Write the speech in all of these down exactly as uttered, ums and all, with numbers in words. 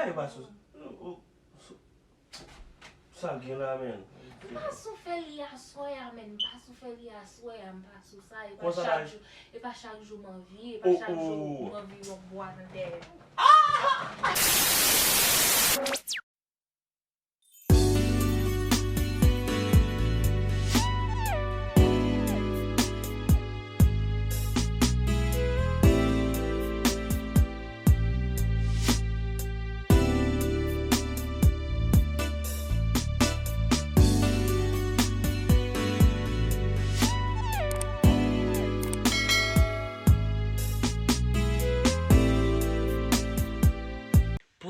Ay, pa sou. Ou, ou, sou, sa l gen la, menm? M pa sou fè li aswè a, menm. M pa sou fè li aswè a, m pa sou sa. E pa chak jou, e pa chak jou m anvi, e pa chak jou m anvi yon bwa nan dèyè.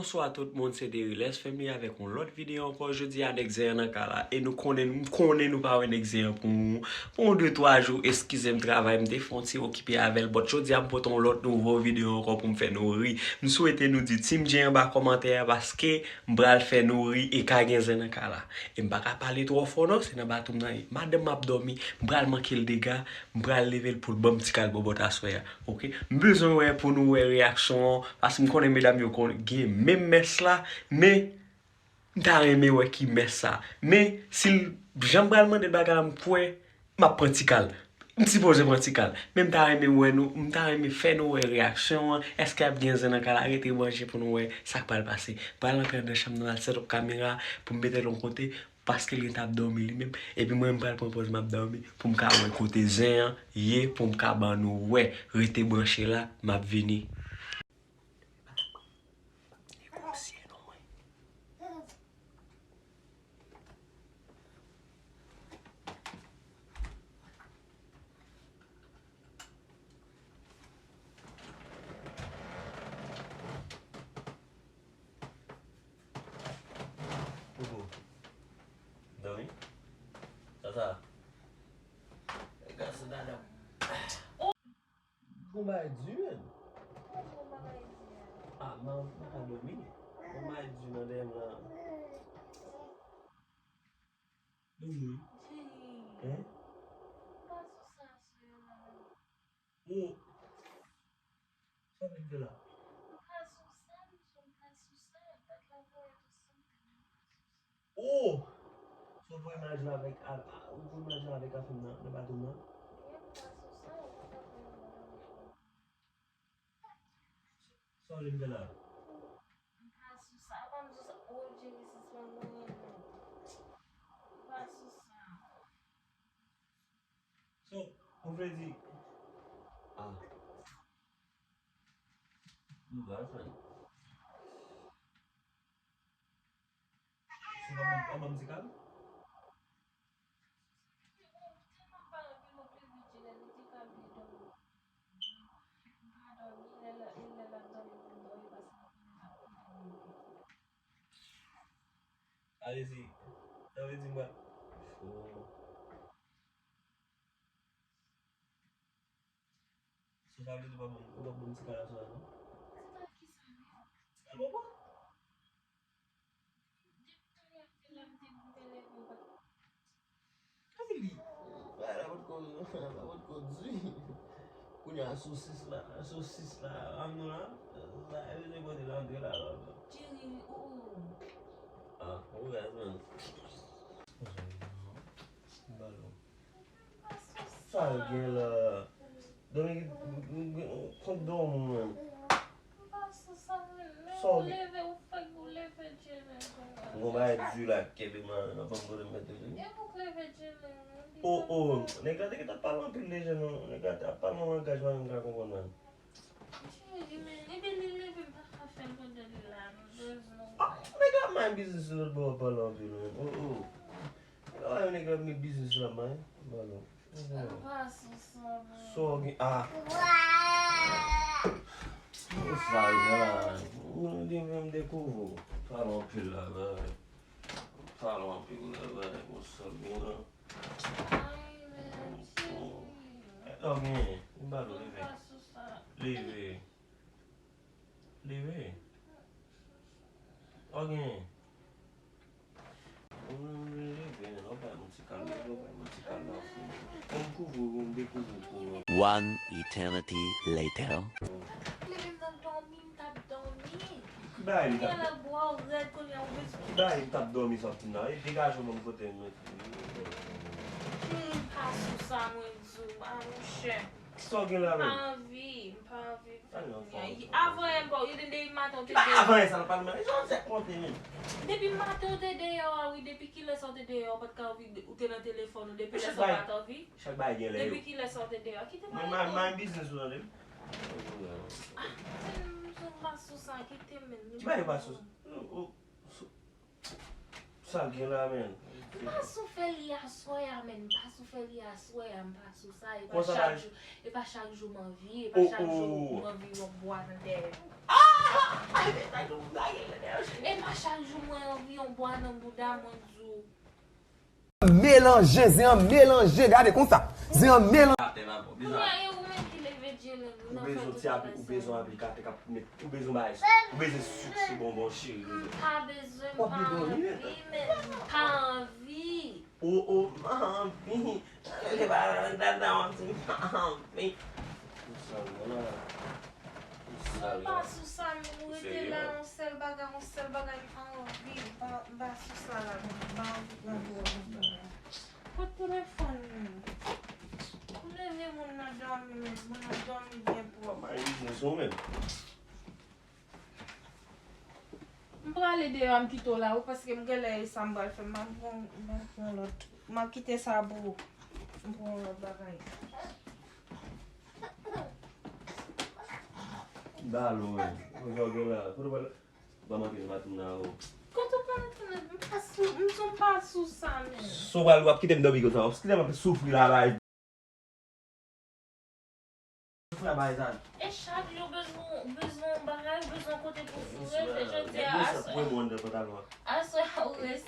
Bonswa tout moun, se Deriles Family avèk yon lòt videyo ankò. Jodi a, nèg zen an nan kay la. E nou konnen, m konnen nou pa wè nèg zen an pou, pou yon de twa jou. Eskize m, travay, m te fè yon ti okipe avè l. But jodi a, m pote yon lòt nouvo videyo ankò pou m fè nou ri. M swete nou di Team J anba kòmantè a, paske m pral fè nou ri e ka gen zen nan kay la. E m pa ka pale twò fò non, se nan baton m nan ye. Madanm m ap dòmi, m pral manke l dega. M pral leve l pou l ban m ti kal bòbòt aswè a, oke? M bezwen wè pou nou wè reyaksyon an, paske m konnen medam yo konn gen menm mès la, men m ta renmen wè ki mès sa. Men, si l jan m pral mande l bagay la, m kwè m ap pran ti kal. M sipoze pran ti kal. Men m ta renmen wè nou, m ta renmen fè nou wè reyaksyon an. Èske ap gen zen nan kay la? Rete branche pou nou wè sa k pral pase. M pral antre anndan chanm nan, al set up kamera pou m mete l yon kote. Paske l gentan ap dòmi li menm. Epi mwen, m pral pran pòz m ap dòmi pou m ka wè kote zen an ye, pou m ka ban nou wè. Rete branche la, m ap vini. Negosye non, mwen. Koukou. Dòmi? Sa sa? Gason dada. Gon bagay di, menm. Ah, man, m pa ka dòmi. Gon bagay di nan dèyè m la. Dòmi. Jenny. Hein? Pa sou sa, sou yo la. Ou. Sa w vin fè la? M pa sou sa, m sou, m pa sou sa. Tèt la voye tou santi, m pa sou sa. Oh! Sa w voye imaj la avèk, a, a, ou voye imaj la avèk afè m nan, nan bato m nan? Wi, m pa sou sa, ou pa ka voye imaj la avèk afè m. Sa w vin fè la? M pa sou sa, apa m sou sa? Oh, Jenny, sispann manyen non. M pa sou sa. So, ou vle di, ah. Nou va jwenn. Se pa ban m, pa ban m ti kal? Alezi. Sa vle di mwen. Oh. So sa vle di w pa ban m, ou p ap ban m ti kal aswè a non? Ti kal kisa menm? Ti kal bòbò? Depi talè m te la, m te, m te leve, m pa t. Sa vle di, bagay la potko, la potko di. Kounye a sosis la, sosis la, ann nou la, la, e vle pote l antre la, la. Jerry, oh, oh. Ah, ou rès, man. Balon. Sa l gen la? Dominique, kont dòmi w menm. Sa w gen? Leve, ou fèk ou leve Jelen konsa. Gon bagay di la kenbe m la, nan banm kote m mete li. E pou k leve Jelen. Oh, oh, nèg la te gentan ap pale anpil deja non. Nèg la te ap pale yon langaj mwen menm m pa konprann menm. Cheri, men, epi li leve, m pa ka fè l pandan li la, non, bèz non. Ah, nèg la ap mind biznis lòt bò ap pale anpil menm. Oh, oh. Nèg la, nèg la ap mind biznis la, man. Balon. M pa sou sa, bro. Sa w gen, ah. Ou sal, jan la. Ou di m dekouvri w. Pale anpil la, bay. Pale anpil la, bay. Ou sal, bro. Ay, men, cheri. Sa w gen? M ba l leve. M pa sou sa. Leve. Leve. Sa w gen? Leve, non, bay mwen ti kal, non, bay mwen ti kal la. Bon, m kouvri w, m dekouvri w. One eternity later. Leve m nan dòmi, m t ap dòmi. Ki bagay li t ap... Kounye a la bwa w rèd, kounye a ou bezwen... Ki bagay li t ap dòmi sòti nan? E degaje w ban m kote m mete. Hmm, m pa sou sa, mwen di w, a monchè. Sa w gen la menm? M pa anvi, m pa anvi. Avan yè m pa, depi maten w te deyò. Avan yè sa, nou pa nan menm. Jan w fè konte menm. Depi maten w te deyò a, wi, depi kilè sa w te deyò a, ou pa t ka anvi, ou te nan telefòn ou, depi lè sa w pa t anvi? Chak bagay gen lè yo. Depi kilè sa w te deyò a? Kite m ale. Mwen, mind business ou tande. Ah, m pa sou sa, kite m menm. Ki bagay ou pa sou sa? Ou, ou, sou, sa l gen la, menm. M pa sou fè li aswè a, menm. M pa sou fè li aswè a, m pa sou sa. E pa chak jou, e pa chak jou m anvi, e pa chak jou m anvi yon bwa nan dèyè. Ah! E pa chak jou mwen anvi yon bwa nan bouda mwen, di w. Melanje, zen an melanje, gade konsa. Zen an melanje. Kounye a, e ou menm ki leve Jelen, ou nan fè tout bagay sa. Ou bezwen ti apli-, ou bezwen aplikatè k ap met, ou bezwen bagay, ou bezwen sik sou bonbon cheri. M pa bezwen, m pa anvi, men m pa anvi. O, o, m pa anvi. Lè pa nan dada, w ap di m pa anvi. Mwen pa sou sa, men nou rete la, yon sèl bagay, yon sèl bagay, m pa anvi, m pa, m pa sou sa la, m pa anvi pran pwòb, m pa anvi. Kot telefòn li? Ou leve moun nan dòmi, men moun nan dòmi byen pwòp. Mwen pa anvi sou menm. M prale deyò a, m kite w la, wi, paske m genlè e sa m pral fè. M ap pran, m ap pran lòt. M ap kite sa pou ou. M pran yon lòt bagay. Balo, wi. Kote w gen la? Kote w pral? Ba m antre nan matin nan, o. Kote w pral antre nan? M pa sou, m sou, m pa sou sa, men. Si w pral, w ap kite m dòmi konsa. W ap kite m ap soufri la, bay. Frè bay sa. E chak jou bezwen, bezwen yon bagay, bezwen kote pou foure. Se jodi a, aswè. Mwen bon nan pantalon an. Aswè a ou resi.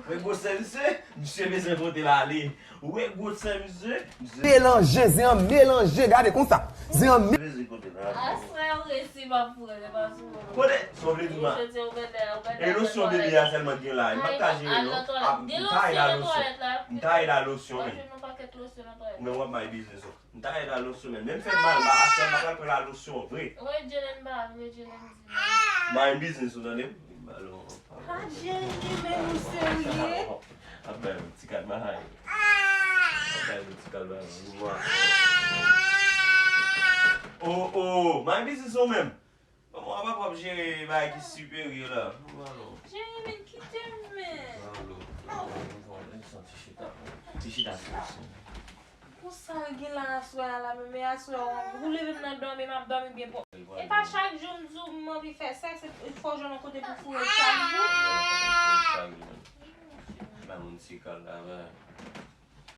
Mwen gwosè misye, misye bezwen pote ba li. Ou wè gwosè misye, misye. Melanje, zen an melanje, gade konsa. Zen an me- Bezwen kote la. Aswè a ou resi, m ap foure, se pa sou ou. Kote? Sa w vle di ma? Jodi a ou gade, ou gade. E losyon bebe a sèlman gen la. M pa ka jere non. M ta e la losyon. M ta e la losyon, men. Mwen w ap bay biznis ou. M ta rete la losyon, men menm fè mal, ba, aswè m pa pral pran la losyon vre. Wi, Jelen ba, wi, Jelen di. Mind business ou tande. Balo. Pa Jelen, men nou serye. Ap bay yon ti kalmay. Ap bay yon ti kalmay. Mwa. Oh, oh, mind business ou menm. Bon, mwen pa pap jere bagay ki siperye la. Balo. Jelen, men kite m, men. Balo. Ti chita. Ti chita sou. Pou sa l gen la aswè a la, men, men aswè a, ou leve m nan dòmi, m ap dòmi byen pwòp. E pa chak jou m di w m anvi fè sèks, e fò w jwenn yon kote pou foure l chak jou. Chak jou. Ba moun ti kal la, men.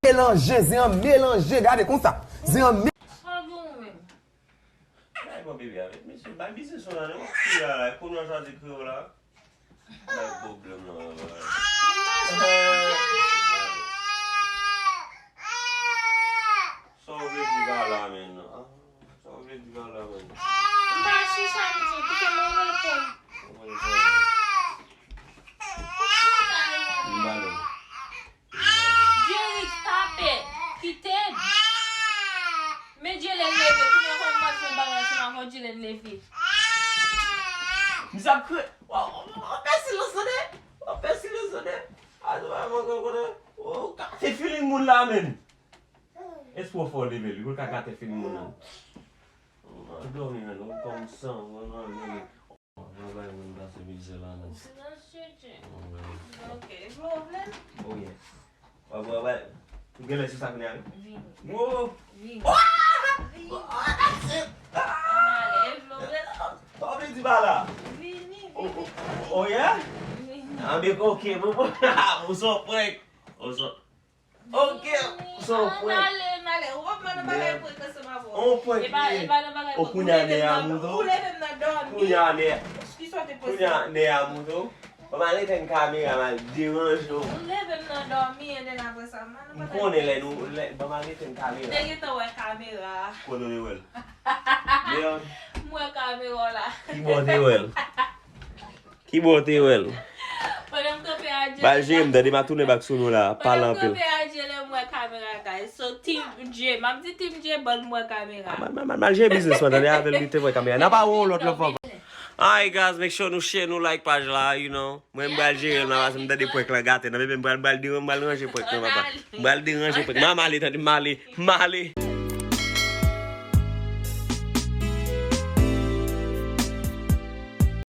Melanje, zen an melanje, gade konsa. Zen an me- Sa w gen ou menm? Ay, bon, bebe, avèk mesye, bay biznis ou la, non? Ki la, la, kounye a w chwazi kreyòl la. Bay pwoblèm nan, la. Sa w vle di pa la, menn? Ah, sa w vle di pa la, menn? M pa sou sa, m di, kite m reponn. Mwen pa la. Jerry, stop it! Kite m! Men Jelen leve, kounye a fò m pase yon bagay ansanm avè w, Jelen leve. Misye ap kre-, w, w, w, w pèsi lòt sone! W pèsi lòt sone! A, se pa mwen konnen, w ka gate feeling moun la, menn! Espre w fò leve li, pou l ka gate feeling moun nan. Ou dòmi, menn, ou kòm san, ou nan men. Mwen bay moun pase mizè la, non. Silans, Djedje. Ok, pwoblèm. Oh, yeah. Wè, wè, wè. Ou genlè sou sa kounye a, wi? Vini. Wo! Vini. Vini. Ann ale, vle w rete? Sa w vle di pa la? Vini, vini. Oh, yeah? Vini. Ah, men ok, bon, bon. Ou se yon prank. Ou se Ok, se yon prank. Ann ale, ann ale. Ou p ap mande bagay prank ansanm avè w. On prank li ye. E pa, e pa nan bagay prank. Ou leve m nan dò-, ou leve m nan dòmi. Kounye a, nè. Kisa w te panse? Kounye a, nè a moute w. Ban m al etenn kamera, m al deranje w. Ou leve m nan dòmi, and then apre sa, m pa... M konnen lè nou, lè, ban m al etenn kamera. Te gentan wè kamera. Kote w te wè l? M wè kamera w la. Ki bò w te wè l? Ki bò w te wè l? Pandan m kanpe a Dje. Ba l jere m, tande, m a tounen bak sou nou la, pale anpil. Pandan m kanpe a Dje, lè m wè kamera, guys. So, Team Dje. M ap di Team Dje, ban m wè kamera. Mal, mal, mal, mal jere biznis mwen, tande, avè l, li te wè kamera. N a pa wè w lòt lòt fwa. Alright guys, make sure nou share, nou like paj la, you know. Mwen m pral jere l nan, paske m tande prank lan gate nan, bebe, m pral, m pral deran-, m pral ranje prank lan, papa. M pral deranje prank. Mwen m ale, tande, m ale, m ale.